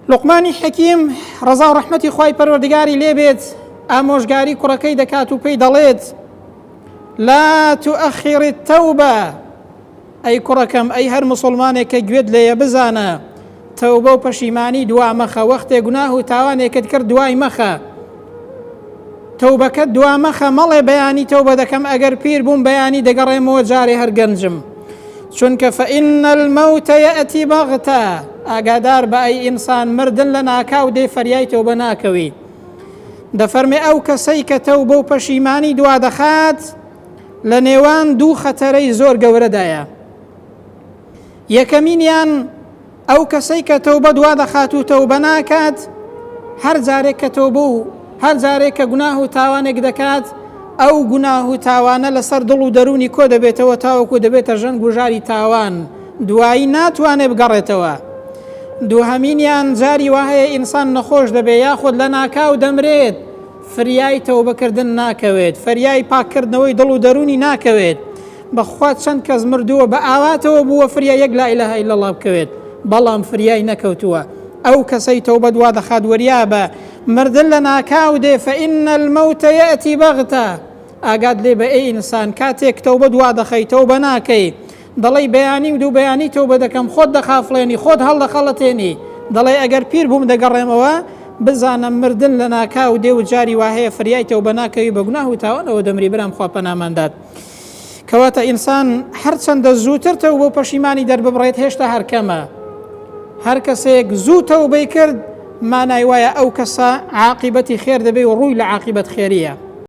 لوقمانی حەکیم ڕەزا و ڕەحمەتی خوای پەروەردگاری لێبێت ئامۆژگاری کوڕەکەی دەکات و پێی دەڵێت لا تؤخر التوبە ئەی کوڕەکەم ئەی هەر مسلمانێک کە گوێت لێیە بزانە تەوبە و پەشیمانی دوا مەخە وەختێ گوناه و تاوانێکت کرد دوای مەخە تەوبەکەت دوا مەخە مەڵێ بەیانی تەوبە دەکەم ئەگەر پیر بووم بەیانی دەگەڕێمەوە جارێ هەر گەنجم چونکە فإن الموت یأتی بغتە ئاگادار بە ئەی ئینسان مردن لە ناکاو دێ فەریای تەوبە ناکەوی دەفەرمێ ئەو کەسەی کە تەوبە و پەشیمانی دوا دەخات لە نێوان دوو خەتەرەی زۆر گەورەدایە یەکەمینیان ئەو کەسەی کە تەوبە دوا دەخات و تەوبە ناکات، هەر جارێک کە تەوبە و هەر جارێک کە گوناه و تاوانێک دەکات، ئەو گوناه و تاوانە لەسەر دڵ و دەروونی کۆ دەبێتەوە تاوەکو دەبێتە ژەنگ و ژاری تاوان، دوایی ناتوانێ بگەڕێتەوە. دووهەمینیان جاری وا هەیە ئینسان نەخۆش دەبێ یاخود لەناکاو دەمرێت، فریای تەوبەکردن ناکەوێت، فریای پاککردنەوەی دڵ و دەروونی ناکەوێت، بەخوا چەند کەس مردووە بە ئاواتەوە بووە فریا یەک لا اله الا اللە بکەوێت بەڵام فریای نەکەوتووە ئەو کەسەی تەوبە دوا دەخات وریابە مردن لە ناکاو دێ فإن الموت یأتی بغتە ئاگات لێ بە ئەی ئینسان کاتێک تەوبە دوا دەخەی تەوبە ناکەی دەڵێی بەیانی و دوو بەیانی تەوبە دەکەم خۆت دەخافڵێنی خۆت هەڵدەخەڵەتێنی دەڵێ ئەگەر پیر بووم دەگەڕێمەوە بزانە مردن لە ناکاو دێ و جاری وا هەیە فریای تەوبە ناکەوی بە گوناه و تاوانەوە دەمری برام خوا پەنامان دات. کەواتە ئینسان هەرچەندە زووتر تەوبە و پەشیمانی دەرببڕێت هێشتا هەر کەمە. هەر کەسێک زوو تەوبەی کرد مانای وایە ئەو کەسە عاقیبەتی خێر دەبێ و ڕووی لە عاقیبەت خێریە.